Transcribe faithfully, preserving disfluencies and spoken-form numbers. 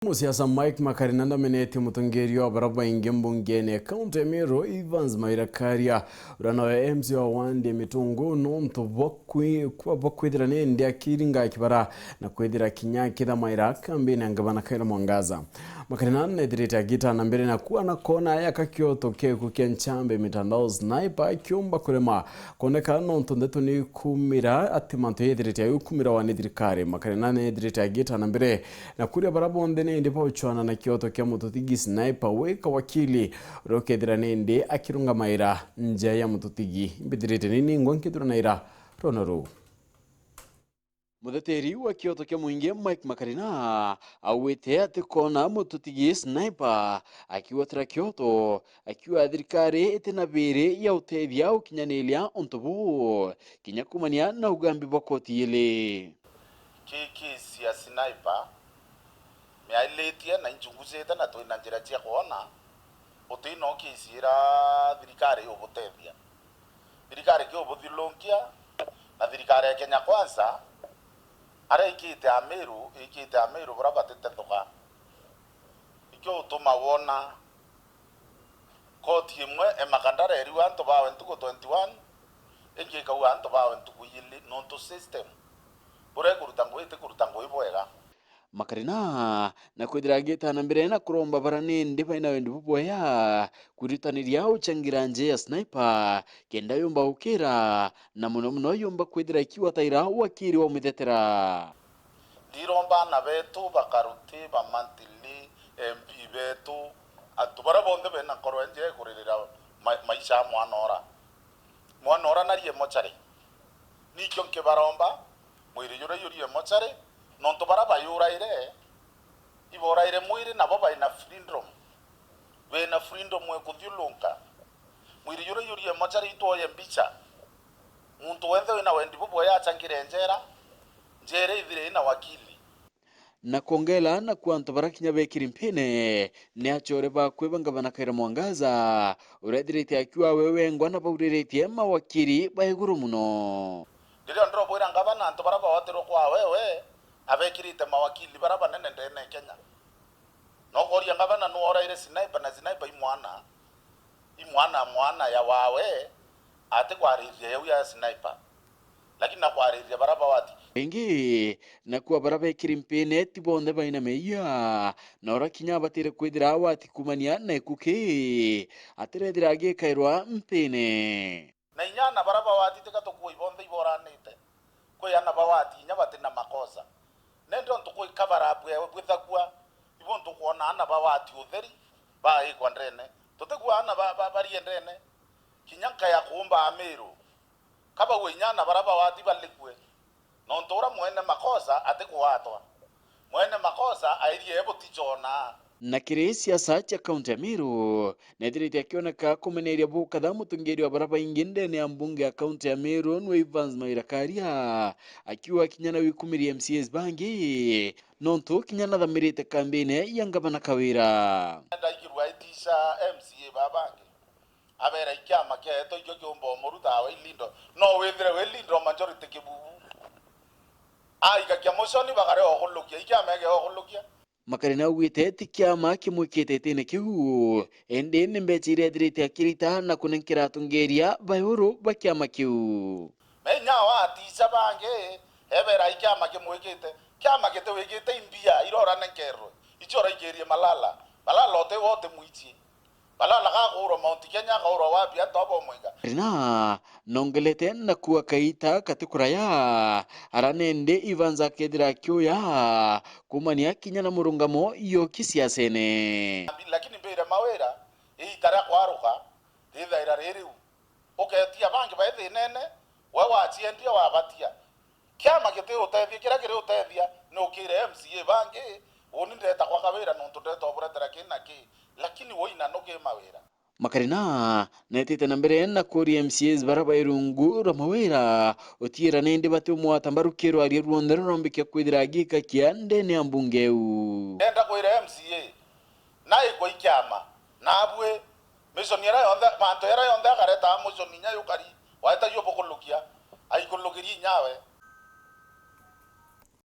Musiasa Mike Makarina ndamenetie mutongeria wa baria baingi mbungene ya kaunti ya Meru, Evans Maira Karia, uria nawe M C A wa wandi ya Mitungu, nontu bwa kwi-, kwa-, bwa kwithira nindi akiringa kibara na kwithira kinya akithamaira kambini ya ngavana Kawira Mwangaza. Makarina nethirite agitana mbere na kuana kona yaka kioto kia gikuu kia nchambe mitandao Sniper kiumba kurema kwoneka nontu ndeto ni kumira ati mantu yethirite ayo kumirawa ni thirikari. Makarina nethirite agitana mbere na kuria baria bonthe nindi bauchwana na kioto kia mututigi Sniper wika wakili uria ukethira nindi akirungamaira nja ya mututigi. Mbithirite nini ngwa nkithuranaira rono ruu. Mutheteri wa kioto kia mwingi Mike Makarina augite ati kona mututigi Sniper akigwatira kioto, akiuga thirikari iti na biri ya utethia ukinyaniria untu buu, kinya kumania na ugambi bwa koti ili. Ki kesi ya Sniper miailitie na inchunguzite na twina njira cia kwona uti no kesi ira thirikari yubutethia. Thirikari kiubuthiulunkia na thirikari ya Kenya Kwanza, aria ikite Amiru, ikite Amiru buria batitethuka. Ikio utuma wona koti imwe emaka ndareriwa antu bawe ntuku twenty-one, ingi ikauga antu bawe ntuku ili, nontu system buria ikuruta ngugi itikuruta ngugi bwega. Makarina na kwithira agitana mbere na kuromba bara nindi baina wendi bubwea kwirutaniria uchangira nje ya Sniper kenda yumba gukira na muno muno yumba kwithira ikiwataira wakiri wa umithetera. Ndiromba ana betu bakaruti ba mantili, M P betu, antu baria bonthe bena nkoro enje kuririra ma-, maisha ya mwana ora. Mwana ora narie mochari. Nikio nkibaromba, mwiri juria jurie mochari, nontu baria bayuraire, iboraire mwiri nabo baina freedom. Bena freedom e kuthiulunka. Mwiri juria jurie mochari itwoye mbicha. Muntu wenthe wina wendi bubwea achangire njera, njera ithire ina wakili. Na kwongela na kwa antu baria kinya bekiri mpine, ni achore bakwe ba ngavana Kawira Mwangaza, uria ethirite akiuga we wengwa na bauriritie mawakiri ba iguru muno. Ndirio ndirobwira ngavana antu baria bawatirwe kwa wewe, abekirite mawakili baria banene ndene ya Kenya. No kworia ngavana nu oraire Sniper, na Sniper i mwana, i mwana, mwana ya wawe, ati kwariria yau ya Sniper. Lakini na kwariria baria bawati. Ingi, na kwa baria bekiri mpine ti bonthe baina meeyia, na uria kinya abatire kwithira awati kumania na ikuki, atirethira agikairwa mpine. Na inya ana baria bawati tiga tukuo ibonthe iboranite. Kwi ana bawati inya bati na makosa. Nende ontu kwi cover up bwithagua, ibo ntukwona ana bawati utheri, baikwa ndene. Tutigua ana ba, ba, barie ndene. Kinya nkaya kuumba Amiru. Kabagwe inya ana baria bawati balikue, nontu uria mwene makosa atikugwatwa. Mwene makosa airie butichona. Na kiri siasa cia kaunti ya Meru, nethirite akioneka kumeneria bukatha mutongeria wa baria baingi ndene ya mbunge ya kaunti ya Meru, nwe Evans Maira Karia, akiuga kinya na wikumirie M C As bangi, nontu kinya nathamirite kambine ya ngavana Kawira. Ndaigirwa aitisha M C A baba bangi. Abera ikiama kiaetwe ikio kiumba umuruta awe i leader. No withire wi leader majority kibubu. Aikakia muconi bagare okulukia, ikiama ege okulukia. Makarina augite ti kiama kimwikite itine kiu, indi ni mbecha iria ethirite akirita na kunenkera atongeria ba iguru ba kiama kiu. Menya waticha bangi, ebera ikiama kimwikite. Kiama gitiwikite imbia, irora nenkerwe. Icio uraikirie Malala. Malala uti wote mwichie. Balala gakaurwa Mount Kenya, akaurwa wapi, antu abo omwega. Rina nongelete na kuuga kaita kati kuraya, ara nende Evans akethira akiuya kumania kinya na murungamo yoki siasene. Lakini mbire Mawira, iita ria kwaruka, rithaira ririu. Uketia bangi bae thinene, we waciendia wabatia. Kiama giti utethia, kiria kiri utethia ni ukire M C A bangi, uni ndeta kwa Kawira nontu ndeta uburetera ki na ki, lakini woina no ki Mawira. Makarina netite na mbere na kuria M C As bara bai rungu rwa Mawira utiira nindi bati umwata mbaru kirwaria ruonthe rurombikia kwithira agikakia ndene ya mbunge iu. Ndenda kwira M C A, naikwa ikiama, nabwi, mission iria yonthe, mantu iria yonthe akareta mission inya yukari, waetagia ubukulukia, aikulukirie inyawe.